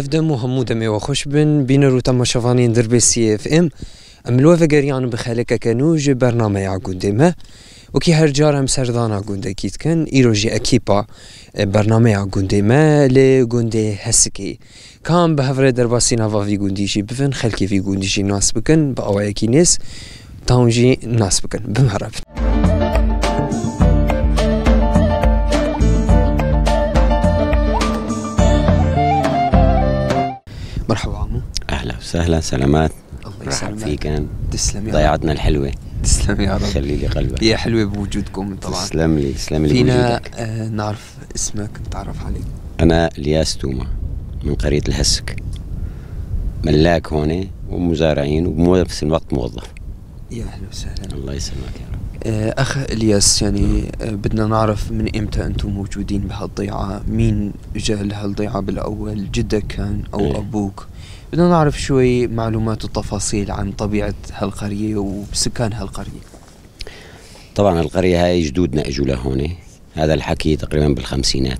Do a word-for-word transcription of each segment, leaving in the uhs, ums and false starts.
Ev dem û hemû demê we xweş bin, bîner û temaşevanên Dirbêsiyê F M. Em li we vegeriyan bi xelekeke nû ji bernameya gundê me. Wekî her car em serdana gundekî dikin, îro jî ekîpa, e, bernameya gundê me li gundê Hesikê. Ka em bi hev re derbasî nava vî gundî jî bivin, xelkê vî gundî jî nas bikin, bi awayekî nêz, ta hûn jî nas bikin. Bi me re bin. مرحبا عمو. أهلا وسهلا، سلامات. الله يسلمك. مرحبا فيك. تسلم يا رب. ضيعتنا الحلوة. تسلم يا رب. خلي لي قلبك. هي حلوة بوجودكم طبعا. تسلم لي، تسلم لي فينا، بوجودك. آه، نعرف اسمك، نتعرف عليك؟ أنا الياس توما من قرية الهسك، ملاك هون ومزارعين وبنفس الوقت موظف. يا أهلا وسهلا. الله يسلمك يا رب. آه، أخ إلياس، يعني، آه، بدنا نعرف من إمتى أنتم موجودين بهالضيعة؟ مين جا لهالضيعة بالأول؟ جدك كان أو إيه. أبوك؟ بدنا نعرف شوي معلومات وتفاصيل عن طبيعة هالقرية وسكان هالقرية. طبعًا القرية هاي جدودنا إجوا لهون، هذا الحكي تقريبًا بالخمسينات.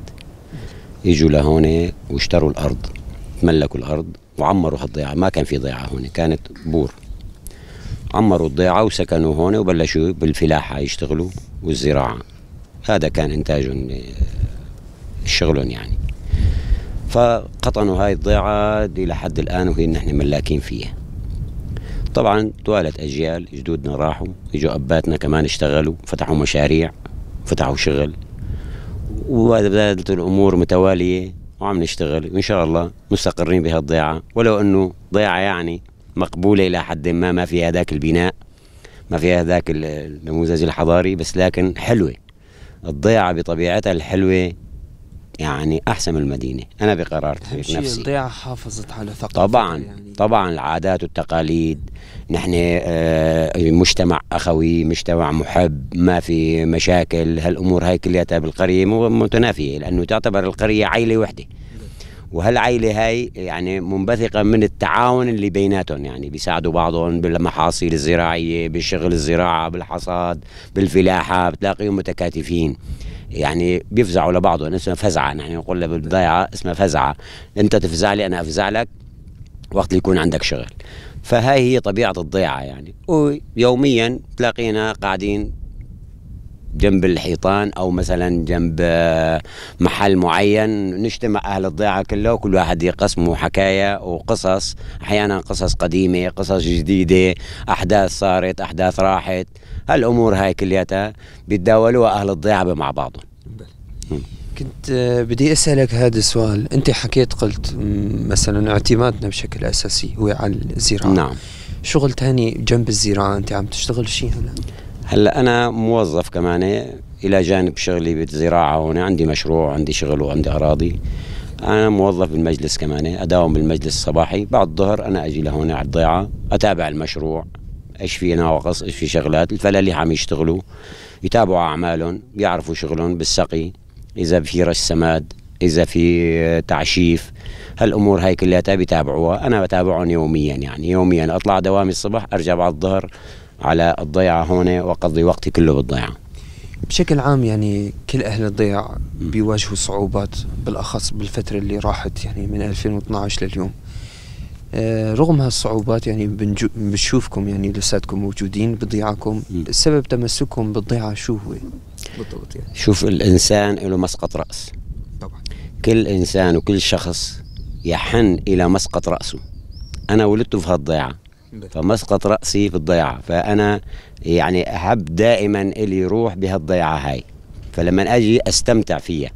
إجوا لهون واشتروا الأرض، تملكوا الأرض وعمروا هالضيعة. ما كان في ضيعة هون، كانت بور. عمروا الضيعة وسكنوا هون وبلشوا بالفلاحة يشتغلوا والزراعة. هذا كان إنتاجهم، آه، شغلهم يعني. فقطنوا هاي الضيعة دي لحد الآن، وهي نحن ملاكين فيها. طبعًا توالت أجيال، جدودنا راحوا، إجوا أباتنا كمان اشتغلوا، فتحوا مشاريع، فتحوا شغل، وبدأت الأمور متوالية وعم نشتغل، وإن شاء الله مستقرين بهالضيعة، ولو إنه ضيعة يعني مقبولة إلى حد ما، ما في هذاك البناء، ما في هذاك ال-، النموذج الحضاري، بس لكن حلوة. الضيعة بطبيعتها الحلوة يعني أحسن من المدينة، أنا بقرارتي أهم شيء بنفسي. الضيعة حافظت على ثقافتها طبعًا، يعني. طبعًا العادات والتقاليد، نحن، آه، مجتمع أخوي، مجتمع محب، ما في مشاكل، هالأمور هاي كلياتها بالقرية مو-، متنافية، لأنه تعتبر القرية عيلة وحدة. وهالعيلة هاي يعني منبثقة من التعاون اللي بيناتهم، يعني بيساعدوا بعضهم بالمحاصيل الزراعية، بالشغل الزراعة، بالحصاد، بالفلاحة، بتلاقيهم متكاتفين. يعني بيفزعوا لبعضهم، اسمها فزعة، نحن نقول لها بالضيعة اسمها فزعة. أنت تفزع لي، أنا أفزع لك، وقت اللي يكون عندك شغل. فهاي هي طبيعة الضيعة يعني. ويوميًا تلاقينا قاعدين جنب الحيطان أو مثلًا جنب، آه، محل معين، نجتمع أهل الضيعة كله وكل واحد يقسموا حكاية وقصص، أحيانًا قصص قديمة، قصص جديدة، أحداث صارت، أحداث راحت. هالأمور هاي كلياتها بيتداولوها أهل الضيعة مع بعضهم. كنت، آه، بدي أسألك هذا السؤال. أنت حكيت، قلت، مم، مثلًا اعتمادنا بشكل أساسي هو على الزراعة. نعم. شغل تاني جنب الزراعة، أنت عم تشتغل شي هلأ؟ هلأ أنا موظف كمان إلى جانب شغلي بالزراعة هون. عندي مشروع، عندي شغل وعندي أراضي. أنا موظف بالمجلس كمان، أداوم بالمجلس الصباحي. بعد الظهر أنا أجي لهون على الضيعة، أتابع المشروع، إيش في نواقص، إيش في شغلات. الفلاليح عم يشتغلوا، يتابعوا أعمالهم، بيعرفوا شغلهم بالسقي، إذا في رش سماد، إذا في تعشيف. هالأمور هاي كلياتها بيتابعوها. أنا بتابعهم يوميًا، يعني يوميًا أطلع دوامي الصبح، أرجع بعد الظهر على الضيعة هون وأقضي وقتي كله بالضيعة. بشكل عام، يعني، كل أهل الضيع بيواجهوا صعوبات، بالأخص بالفترة اللي راحت، يعني، من ألفين واثناعش لليوم. آه، رغم هالصعوبات، يعني، بنجو-، بنشوفكم، يعني، لساتكم موجودين بضيعكم. سبب تمسككم بالضيعة شو هو بالضبط، يعني؟ شوف، الإنسان له مسقط رأس. طبعًا. كل إنسان وكل شخص يحن إلى مسقط رأسه. أنا ولدت في هالضيعة، فمسقط رأسي في الضيعة، فأنا يعني أحب دائمًا إلي روح بهالضيعة هاي، فلما أجي أستمتع فيها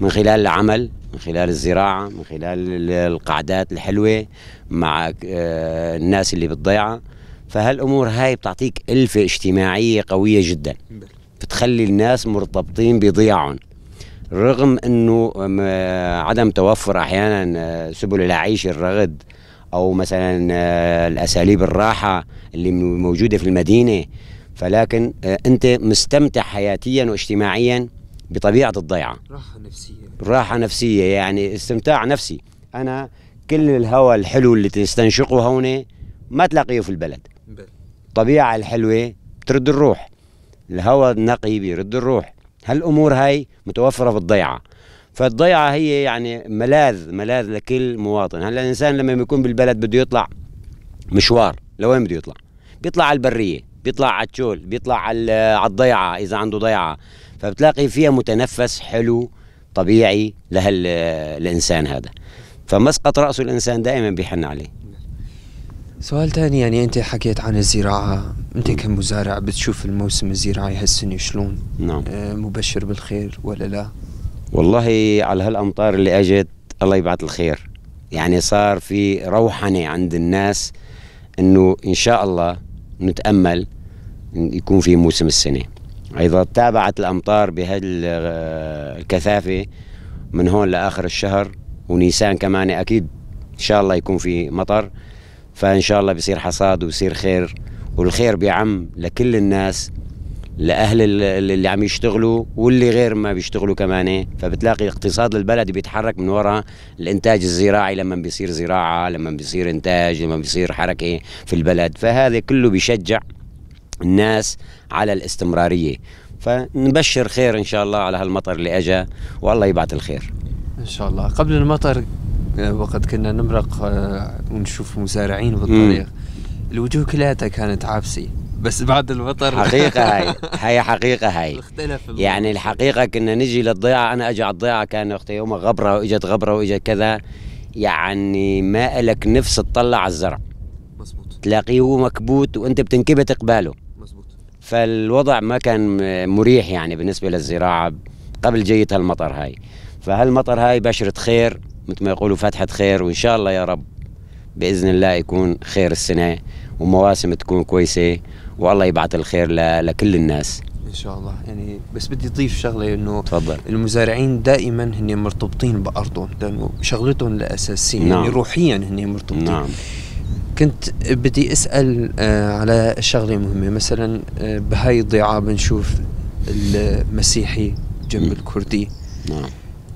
من خلال العمل، من خلال الزراعة، من خلال ال-، القعدات الحلوة مع، آه، الناس اللي بالضيعة. فهالأمور هاي بتعطيك ألفة اجتماعية قوية جدًا، بتخلي الناس مرتبطين بضياعهم، رغم إنه، آم، عدم توفر أحيانًا، آه، سبل العيش الرغد، أو مثلًا، آه، الأساليب الراحة اللي م-، موجودة في المدينة، فلكن، آه، أنت مستمتع حياتيًا واجتماعيًا بطبيعة الضيعة. راحة نفسية. راحة نفسية، يعني استمتاع نفسي. أنا كل الهوى الحلو اللي تستنشقه هون ما تلاقيه في البلد. الطبيعة الحلوة بترد الروح، الهوى النقي بيرد الروح. هالأمور هاي متوفرة في الضيعة. فالضيعة هي يعني ملاذ، ملاذ لكل مواطن. هلأ الإنسان لما بيكون بالبلد بده يطلع مشوار، لوين بده يطلع؟ بيطلع على البرية، بيطلع على الشول، بيطلع على ال-، على الضيعة إذا عنده ضيعة، فبتلاقي فيها متنفس حلو طبيعي لهال-، الإنسان هذا. فمسقط رأسه الإنسان دائمًا بيحن عليه. سؤال تاني، يعني، أنت حكيت عن الزراعة، أنت كمزارع بتشوف الموسم الزراعي هالسنة شلون؟ نعم. آه، مبشر بالخير ولا لا؟ والله على هالأمطار اللي أجت، الله يبعت الخير. يعني، صار في روحنة عند الناس إنه إن شاء الله نتأمل إن يكون في موسم السنة. إذا تابعت الأمطار بهال-، آه، الكثافة من هون لآخر الشهر، ونيسان كمان أكيد إن شاء الله يكون في مطر، فإن شاء الله بيصير حصاد وبيصير خير، والخير بيعم لكل الناس، لأهل ال-، اللي عم يشتغلوا واللي غير ما بيشتغلوا كمان. فبتلاقي اقتصاد البلد بيتحرك من وراء الإنتاج الزراعي، لما بيصير زراعة، لما بيصير إنتاج، لما بيصير حركة في البلد، فهذا كله بيشجع الناس على الاستمرارية. فنبشر خير إن شاء الله على هالمطر اللي أجا، والله يبعت الخير. إن شاء الله. قبل المطر، آه، وقت كنا نمرق، آه، ونشوف مزارعين بالطريق، الوجوه كلياتها كانت عابسة، بس بعد المطر حقيقة هاي، هاي حقيقة هاي. اختلف الموضوع. يعني الحقيقة كنا نجي للضيعة، أنا أجي على الضيعة، كان وقتها يومها غبرة، وإجت غبرة، وإجت كذا، يعني ما إلك نفس تطلع على الزرع. مزبوط. تلاقيه هو مكبوت وأنت بتنكبت قباله. مزبوط. فالوضع ما كان مريح يعني بالنسبة للزراعة قبل جية هالمطر هاي. فهالمطر هاي بشرة خير، متل ما يقولوا فتحة خير، وإن شاء الله يا رب بإذن الله يكون خير السنة ومواسم تكون كويسة، والله يبعت الخير ل-، لكل الناس. إن شاء الله. يعني، بس بدي أضيف شغلة إنه تفضل. المزارعين دائمًا هني مرتبطين بأرضهم، لأنه شغلتهم الأساسية، يعني، نعم. روحيًا هني مرتبطين. نعم. كنت بدي أسأل، آه، على شغلة مهمة. مثلًا، آه، بهاي الضيعة بنشوف المسيحي جنب مم. الكردي. نعم.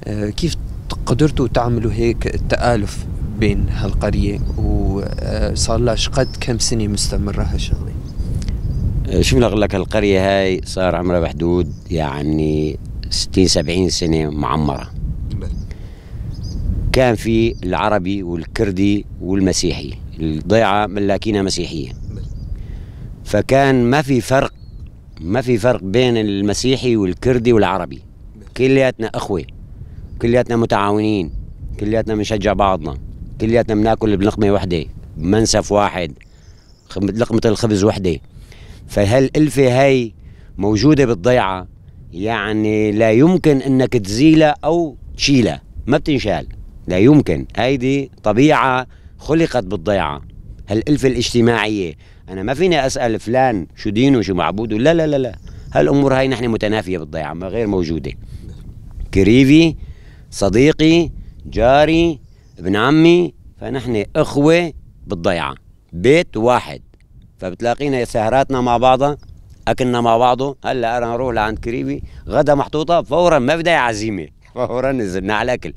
آه، كيف قدرتوا تعملوا هيك التآلف بين هالقرية؟ و، آه، صار لها شقد كم سنة مستمرة هالشغلة؟ آه، شوف، لأقول لك، هالقرية هاي صار عمرها بحدود، يعني، ستين سبعين سنة معمرة. بلى. كان في العربي والكردي والمسيحي، الضيعة ملاكينها مسيحية. بلى. فكان ما في فرق، ما في فرق بين المسيحي والكردي والعربي. بلى. كلياتنا أخوة، كلياتنا متعاونين، كلياتنا بنشجع بعضنا، كلياتنا بناكل بلقمة وحدة، بمنسف واحد، خ-، لقمة الخبز وحدة. فهالألفة هاي موجودة بالضيعة، يعني لا يمكن إنك تزيلها أو تشيلها، ما بتنشال، لا يمكن. هيدي طبيعة خلقت بالضيعة، هالألفة الاجتماعية. أنا ما فيني أسأل فلان شو دينه، شو معبوده، لا، لا، لا، لا. هالأمور هاي نحن متنافية بالضيعة، ما غير موجودة. كريفي، صديقي، جاري، ابن عمي، فنحن إخوة بالضيعة. بيت واحد، فبتلاقينا سهراتنا مع بعضها، أكلنا مع بعضه. هلأ أنا أروح لعند كريبي، غدا محطوطة، فورًا ما بدي عزيمة، فورًا نزلنا على الأكل.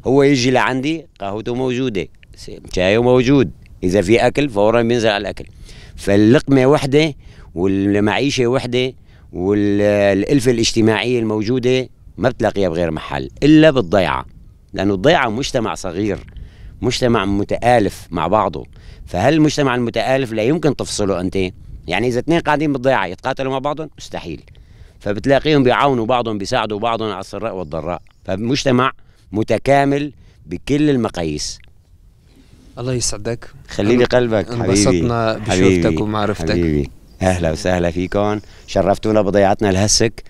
هو يجي لعندي، قهوته موجودة، س-، شايه موجود، إذا في أكل فورًا بينزل على الأكل. فاللقمة وحدة والمعيشة وحدة والألفة الاجتماعية الموجودة ما بتلاقيها بغير محل إلا بالضيعة. لأنه الضيعة مجتمع صغير، مجتمع متآلف مع بعضه. فهالمجتمع المتآلف لا يمكن تفصله أنت. يعني إذا اثنين قاعدين بالضيعة يتقاتلوا مع بعضهم؟ مستحيل. فبتلاقيهم بيعاونوا بعضهم، بيساعدوا بعضهم على السراء والضراء. فمجتمع متكامل بكل المقاييس. الله يسعدك. خلي لي قلبك حبيبي. انبسطنا بشوفتك حبيبي. ومعرفتك. حبيبي. أهلا وسهلا فيكم، شرفتونا بضيعتنا الهسك،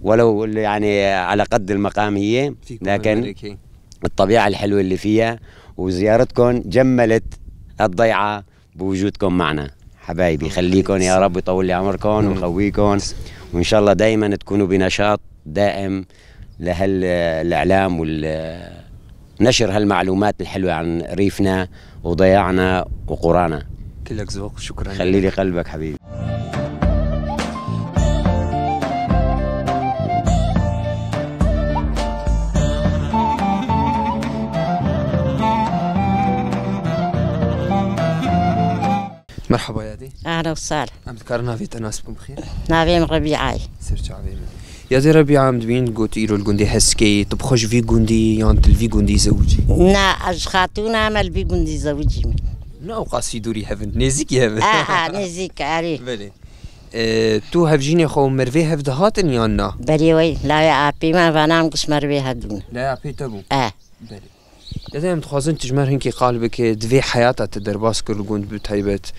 ولو يعني على قد المقام هي، فيكم لكن الملكي. الطبيعة الحلوة اللي فيها وزيارتكم جملت الضيعة بوجودكم معنا. حبايبي، الله خليكم يا يسلمك. رب يطول لي عمركم ويقويكم، وإن شاء الله دايمًا تكونوا بنشاط دائم لهال-، الإعلام وال-، نشر هالمعلومات الحلوة عن ريفنا وضياعنا وقرانا. كلك ذوق، شكرًا خلي لي لك. قلبك حبيبي. مرحبا يا دي. أهلا وسهلا. أم دكار نافي تناسبكم بخير؟ نافي ربيعي. سير شعبي. Ya dê Rebîa, em dibîn got îro li gundê Hesikê yî, tu bi xwe ji vî gundî yan tu li vî gundî zewicî? Na, ez ji xatûna me li vî gundî zewicî me. Ne ewqas jî dûrî hev in, nêzîkî hev in. A, a, nêzîk, erê. Belê. E, tu hevjînê xwe û merivê hev dihatin yan na? Berê wey, lawê apê me, vana em giş merivê hev dûn. Lawê apê te bû? E. Belê. Ya dê em dixwazin tu ji me re hinkî qal bike, di vê heyata te derbas kir li gund bi taybet.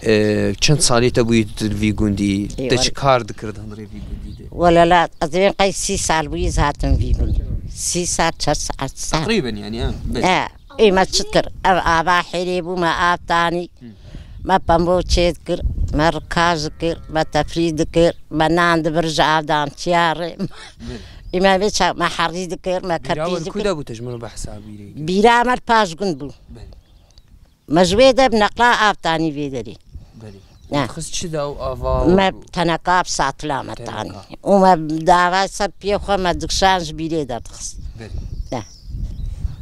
E, çend salî te bûyî tu li vî gundî? Ê, Te çi wal- kar dikir di hundirê vî gundî de? Wele la, ez ê qey sî sal bûyî ez hatim vî gundî. Sî sal, çar sal, sal. Teqrîben yani, ha. Belê. E, ê me çi kir? Ev ava hêrê bû, me av tanî. Hı. Me pembo çê dikir, me rikaj dikir, me tefrî dikir, me nan dibir ji av dan çiya rê. Belê. Î me vê çax me herî dikir, me Bîra kerpî wer dikir. Ku de bû, te ji min re behsa bîrê kir? Bîra me li paş gund bû. Belê. Me ji wê de bi neqla av tanî vê derê. Belê. Ne. Dixist çi de û ava û Me teneka bi satila me Teneka. tanî. Û me dava ser piyê xwe me dikşan ji bîrê derdixist. Belê. Ne.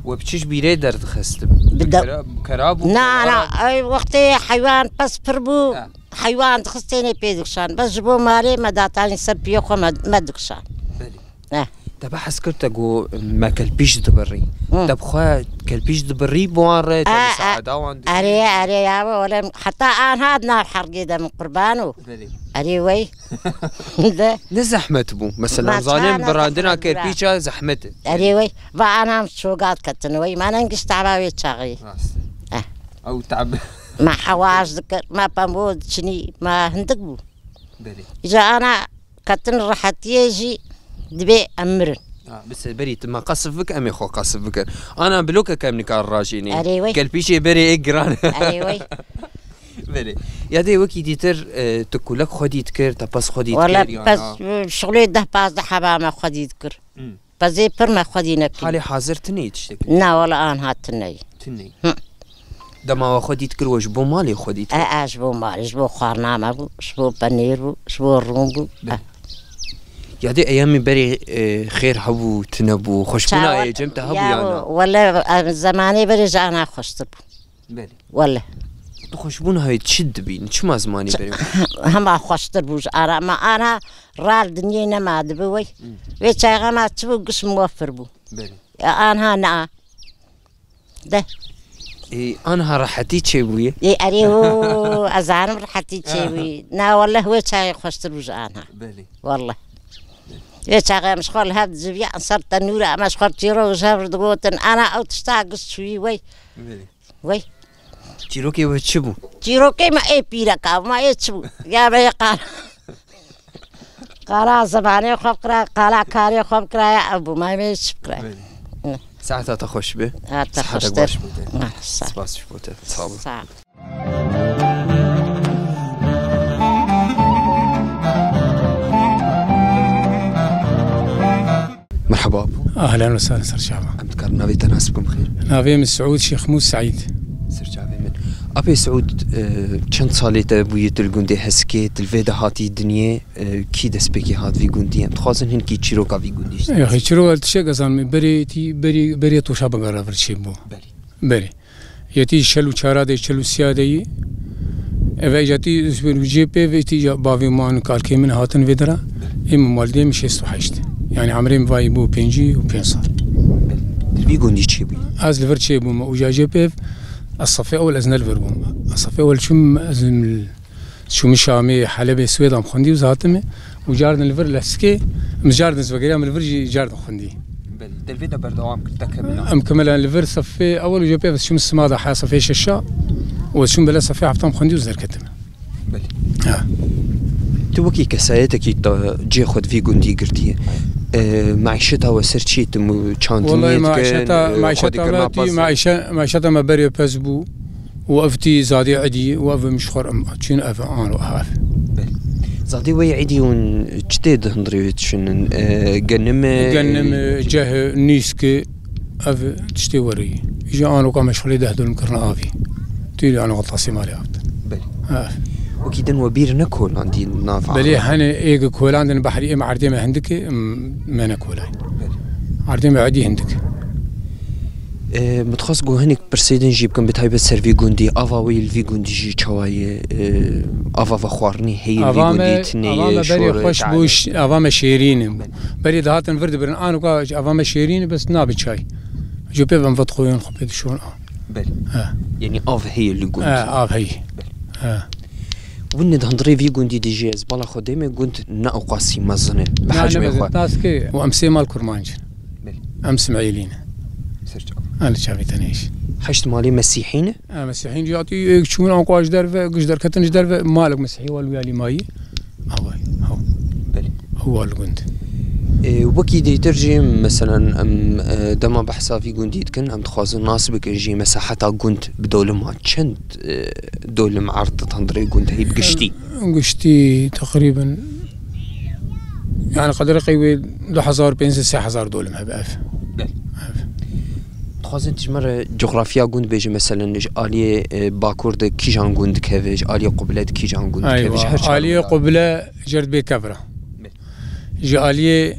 We bi çi ji bîrê derdixist? Bi Bi de- kera-, kera bû, Na, kewara na, bû? Ey wextê heywan pes pir bû, Ha. heywan dixist tênê pê dikşan. Bes ji bo malê me datanî ser piyê xwe me, me dikşan. Belê. Eh. Te behs kir, te got me kelpîş dibirî. Hı. Te bi xwe kelpîş dibirî bi wan re, te Eh, li eh. saeda wan dikir? Erê, erê, ya we, wele heta anha di nav hergê de min qurban û. Belê. Erê wey. De. Ne zehmet bû. Mesela, Ma zanim çana birandina zehmet bira. kerpîça zehmet e. Erê wey. Va anam çogat ketin wey. Ma ne giş tava wê çaxê. Rast. Eh. Ew tab. Ma hewaj dikir, ma pembo diçinî, ma hindik bû. Belê. Îca ana ketin rehetiyê jî dibê em mirin. Ha, bi seberî tu me qasif bike, em ê xwe qasif bikin. Ana blokeke em nikar rajînî. Erê wey. Kelpîşê berê ê giran. Erê wey. Belê. Ya dê wekî dîtir, e, tu kulek xwedî dikir, te pez xwedî Wala dikir, ya pez, na? Şixulê deh pazdeh heba me xwedî dikir. Hmm. Pezê pir me xwedî nekir. Halê hazir tune yî tiştekî? Na, wala anha tune yî. Tune yî. Hı. Dema we xwedî dikir, we ji bo malê xwedî dikir? E, e, ji bo malê, ji bo xwarina me bû, ji bo penêr bû, ji bo rûn bû. Be. E. Ya dê eyamê berê, e, xêr hebû, tune bû, xweşbûna Çawa-, yê cem te hebû ya ya na? Wele, em, zemanê berê ji ana xweştir bû. Belê. Wele. Tu xweşbûn hayê çi dibîn? Çima zimanî Ç-, berê? Hema xweştir bû ji ara. Ma ana ral dinyê nema dibi wey. Hmm. Vê çaxa ma çi bû, giş muwefir bû. Belê. Ya anha na. De. Ê, anha rehetî çêbûye? Ê, erê o, ez zanim rehetî Ha. çêbûye. Na, wele wê çaxê xweştir bû ji anha. Belê. Wele. Vê çaxê em ji xwe li hev diciviyan ser tenûra, em ji xwe çîrok ji hev digotin. Ana ew tişta giş çûyî wey. Belê. Wey. Çîrokê we çi bû? Çîrokê me ê pîreka, me ê çi bû? Ya me ê qala. Qala zimanê xwe bikira, qala karê xwe bikira, ya ev bû, me ê çi bikira? Belê. Ne. Saeta te xweş be. Ha, te Saetek xweştir. baş bû te. Ha, sağ ol. Spas ji bo te. Sağ ol. Sağ ol. Merhaba. Ahlen ve sahlen, ser çava. Em dikarin navê te nas bikim xêr? Navê min Seûd Şêxmûs Seîd. Ser çavê min. Apê Seûd, e, çend salê te bûye tu li gundê Hesikê, tu li vê de hatî dinyê, e, kî destpêkê hat vî gundî? Em dixwazin hinkî çîroka vî gundî ji te. Yaxî çîroka tiştek ez zanim, berê tî, berê, berê toşa bigara vir çêbû. Berê. Berê. Yetî şel û çara de, şel û siya de yî. Eve îca tî ji ber cê pê ve tî îca bavê min, kalkê min hatin vê dera. Ê min waldê min şêst û heşt. Yani emrê min vayî bû pêncî û pênc sal. Li vî gundî çêbûyî? Ez li vir çêbûme. Û îca cê pê ez sefê ewel ez ne li vir bûm. Ez sefê ewel çûm, ez Çûm Şamê, Helebê, Swêda em xwendî û ez hatime û cardin li vir Leskê, em cardin ez vegeriyam li vir jî cardin xwendî. Belê, te li vê de berdewam kir, te kemina? Em kemela li vir sefê ewel û jê pê ez çûm sima de ha sefê şeşa û ez çûm bela sefê hefta em xwendî û ez derketim. Belê. Ha. Tu wekî kesayetekî te cê xwe di vî gundî girtiye. E, maîşeta we ser çi ye? Tu mu-, çandiniyê Wellahî dikin, maîşeta, e, xwe maîşeta dikin me tî, mapaz? maîşe-, maîşeta me berê pez bû. Û ev tî zadê Edî û ev mişxor em çûn ev an û ev. Belê. Zadê we yê Edî hûn çi tê di hundirê wê dişinin? E, genim e, Genim e, ceh e, nîsk e, ev tiştê werî. Ji anoka meşxulê deh dulum kirina avî. Tî anoka tasê malê avt. Belê. Ha. Wekî din we bîr ne kolandî nav Belê, ana? hene êg kolandin behrî êm erdê me hindik e, em, me ne kolay. Belê. Erdê me Edî hindik. E, min dixwest ku hinek pirsê din jî bikim, bi taybet ser vî gundî. Ava wê li vî gundî jî çawa ye? E, ava vexwarinî heye li vî gundî, tune ye, şor e, xweş bû, ş-, ava me şêrîn e. Belê. Berê dihatin vir dibirin, anoka ava me şêrîn e, bes nabe çay. Ji pê ve em vedixoyin xwe pê dişon a. Belê. He. Yanî av heye li gund. He, av heye. Belê. He. Winê di hundirê vî gundî dijî ez bala xwe dême gund ne ewqasî mezin e. Bi hecmê xwe. Nas ke û em sê mal kurmanc in. Belê. Em Simîlî ne. Ser çav. Em li çavê te neyş. Heşt malê mesîhî ne? Em mesîhîn jî hatî, e, çûn anqua ji derve, ji derketin ji derve malek mesîhî wal wî alî mayî. Away, haw. Belê. Haw wal gund. E, wekî dêtir jî, meselen, em, e, dema behsa vî gundî dikin, em dixwazin nas bikin jî, mesela heta gund bi dolima çend, e, dolim erd di hundirê gund heyî bi giştî? Giştî teqrîben, yani qederê qey wê du hezar pênc sed sê hezar dolim hebe ev. Belê. Ev. Dixwazin tu ji me re coxrafiya gund bêje, meselen ji aliyê, e, bakur de kîjan gund dikeve, ji aliyê quble de kîjan gund dikeve, ji her çar aliyê quble jer bê kevra. Belê. Ji aliyê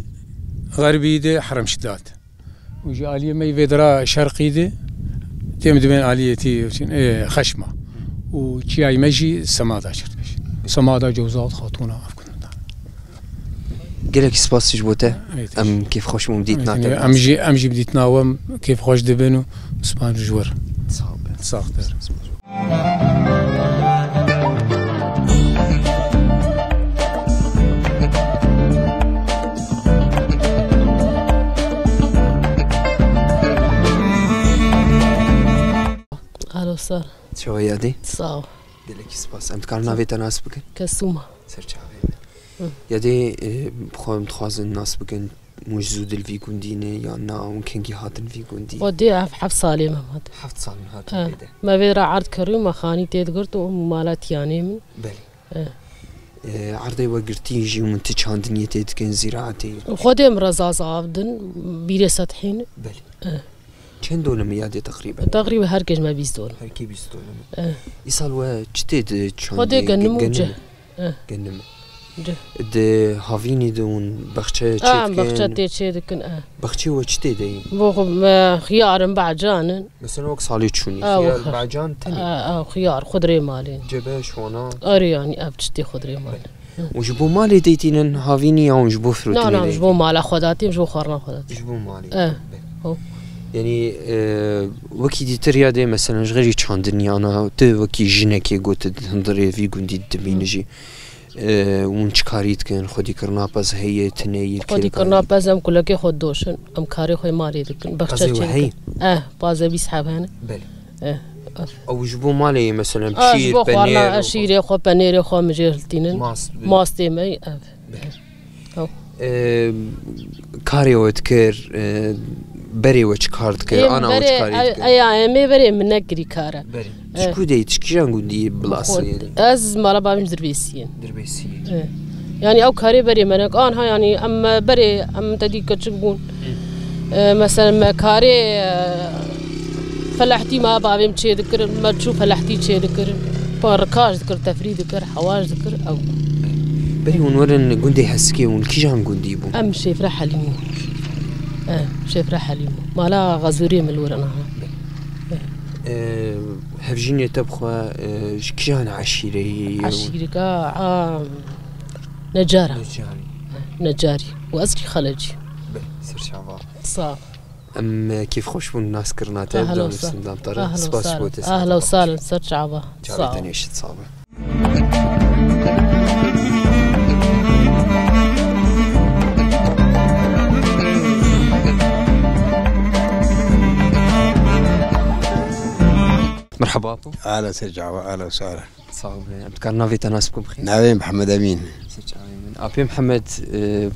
xerbî de Herem Şidat. Û ji aliyê me yî vê dira şerqî de têm dibên aliyê tî, e, Xeşma. Û çiyayê me jî Semada çirtmiş. Semada Cewzat Xatûna ev gund da. Gelekî spas ji bo te. Evet. Em kêfxweş bûn dîtina te. Em jî, em jî bi dîtina we kêfxweş dibin û spas ji we re. Sağ ol. Sağ ol. Alo, sar. Çawa yadê? Sağ ol. Gelekî spas. Em dikarin navê te nas bikin? Kesûma. Ser çavê me. Hı. Yadê, e, xwe em dixwazin nas bikin. Hûn ji zû di li vî gundî ne yan na? Hûn kengî hatin vî gundî? Xwedê ev heft salê me hat. Heft sal min hat vê de. Me vê re erd kirî û me xanî tê digirt û mala tiyanê min. Belê. E. E, erdê we girtî jî hûn ti çandiniyê tê dikin, zîraetê? Xwedê min re zazav din, bîrê sethîn. Belê. E. Çend dolim e yadê teqrîben? Teqrîben her kej me bîst dolim. Her kê bîst dolim e. E. Îsal we çi tê di çandiyê? Xwedê genim û cih. Eh. Genim. Cih. Di havînî de hûn bexçe çê dikin? Em bexçe tê çê dikin, eh. Bexçê we çi tê de yî? Bo xwe me xiyar in, becan in. Mesela wek salê çûnî, xiyar, becan tenê? Eh, eh, xiyar, xudrê malê. Cebe, şona? Erê, yanî ev çi tê xudrê malê. Û ji bo malê deytînin havînî ya hûn ji bo firotinê deytînin? Na, na, ji bo mala xwe datîm, ji bo xwarina xwe datîm. Ji bo malê. Eh. Yanî, e, wekî dîtir yadê, meselen, ji xêrî çandiniyana, tu wekî jinekê got di hundirê vî gundî dimîne jî. E, hûn çi karî dikin? Xwedîkirina pez heye, tune yê? Xwedîkirina pez em kulekê xwe didoşin, em karê xwe malê dikin. Bexçe çê dikin. Pezê we heye? Eh, pazê bîst heb hene. Belê. Eh, ev. Ew ji bo malê ye, meselen, şîr, penêr, ev şîrê xwe, penêrê xwe mijê hiltînin. Mast. Mastê me, ev. Belê. Ew. E, karê we dikir, e, berê we çi kar dikir, ana we çi karî dikir? Ê, berê, e, e, ya, em ê berê min nekirî kara. Berê. Eh. Ji ku deyî, ji kîjan gundî yî Bilasê yî? Ez mala bavê min Dirbêsî ye. Dirbêsî ye. Eh. Yanî ew karê berê me nek, anha yanî em berê, em te dî keçik bûn. Hı. Eh, mesela me karê, eh, felehtî me bavê min çê dikirin, me çû felehtî çê dikirin. Pa rikaş dikir, tefrî dikir, hewaş dikir, ew. Berê hûn werin gundê Hesikê, hûn kîjan gundî bûn? Em Şêfre Helîm bûn. Eh, Şêfre Helîm bûn. Mala Xezûrê min li wir e niha. Eh. E, hevjînê te bi xwe, e, ji kîjan eşîreyî ye? Eşîrika, a, Necara. Necarî. Necarî. Û ez jî Xelecî. Be, serçava. Sağ ol. Em, e, kêfxweş bûn naskirina te. Ahla û sahla. Spas bo te. Ahla û sahla, serçava. Çavê te nêşit, sağ be. Merhaba apo. Ahla serçava, ahla û sahla. Sağ be. Em dikarin navê te nas bikin bixêr? Navê Mihemed Emîn. Serçavê min. Apê Mihemed, e,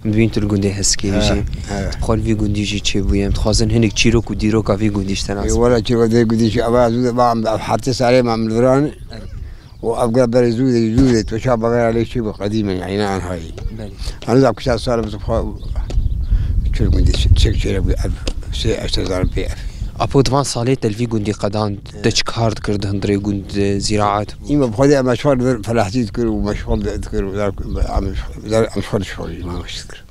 em dibînin tu li gundê Hesikê jî. He, he. Tu bi xwe li vî gundî jî çêbûyî. Em dixwazin hinek çîrok û dîroka vî gundî ji te nas bikin. Wela çîrok vê gundî jî ava zû de ba em, ev heta salê me em li vir an. Evet. Û ev gel berê zû de, zû de, tu ça bagaya lê çî bi qedîm e, yanî ne anhayî. Belê. Hanî da kuşa sar bi xwe çil gundî, çek çêrek bi ev, sê eşte zarb pê ev. Apo, di van salê te li vî gundî qedan, te çi kar dikir di hundirê gund, e, zîraet? Îme bi xwedê em meşxul dibir, felahtî dikir û meşxul dikir û dar, em, dar, em xwe dişxulî, me xweş dikir.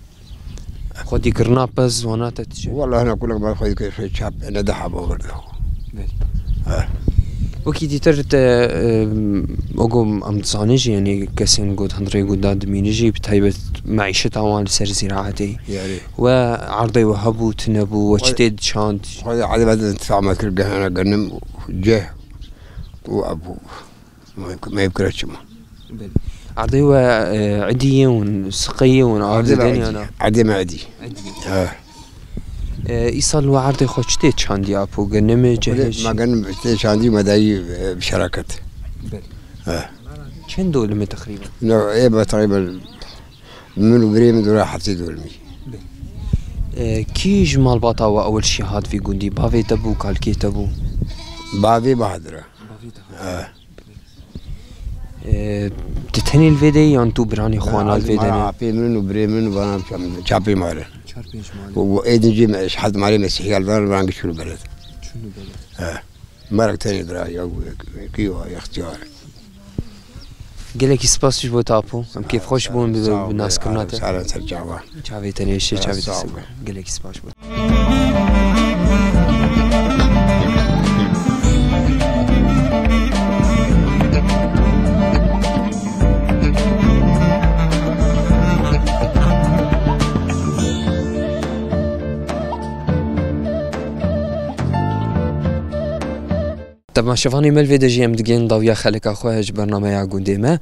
Xwedî kirina pez wana te tişe. Wala hina kulek me xwedî kir çap ne de habo girdo. Belê. Ha. Wekî dîtir te, em, ogo em dizanî jî, yanî kesên got hundirê gunda dimînî jî, bi taybet meîşeta wan li ser zîraetê. Yarî. We erdê we hebû, tune bû, we çi tê diçand? Xwedî edê me de difama kir gehena genim ceh û ebû. Me, me bikira çima. Belê. Erdê we, e, edî yê hûn, siqê yê hûn, av didin ya na? Erdê me edî. Edî. Ha. E, îsal we erdê xwe çi tê çandî apo? Genimê, cehê jî? Ma genim tê çandî me dayî, e, bi şeraket. Belê. Ha. Çend dolime teqrîben? No, ê me teqrîben min û birê min dora heftê dolimî. Belê. E, kî ji malbata we ewil şî hat vî gundî? Bavê te bû, kalkê te bû? Bavê Bahadir e. Bavê te. Ha. E, tu tenê li vê de yî yan tu biranê xwe na li vê de ne? Apê min û birê min û bana çapê mare. Çar pênc male. Û êdin jî me, ji hed malê Mesîhî gel ver rengî çûn beled. Çûn beled. He. Merek tenê dira ya, kî wa, extiyar. Gelekî spas ji bo te apo. Em kêfxweş bûn bi, bi naskirina te. Sağ ol, sağ ol, sağ ol. Çavê te nêşe, çavê te sağ ol. Gelekî spas ji bo te. Temaşevanê me, li vê de jî em digihên dawiya xeleka xwe ji bernameya gundê me.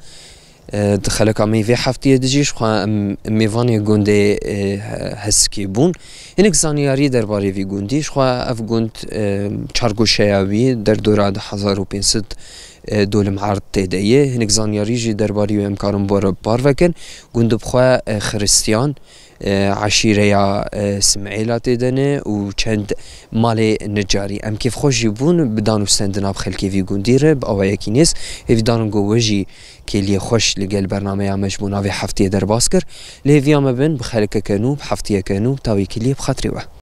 E, di xeleka me vê heftiyê de jî ji xwe em mêvanê gundê, e, Hesikê bûn. Hinek zanyarî derbarê vî gundî. Ji xwe ev gund, e, çargoşeya wî derdora du hezar û pênc sed, e, dolim erd tê de ye. Hinek zanyarî jî derbarî wê em karin bi we re parve kin. Gund bi xwe, e, xiristiyan, e, eşîreya, e, Simêla tê de ne û çend malê nicarî. Em kêfxweş jî bûn bi dan û stendina bi xelkê vî gundî re bi awayekî nêz. Hêvîdarin ku we jî kêliyê xweş li gel bernameya me ji bo navê heftiyê derbas kir. Li hêviya me bin bi xelkeke nû, bi heftiyeke nû, tawê kêliyê bi xatirê we.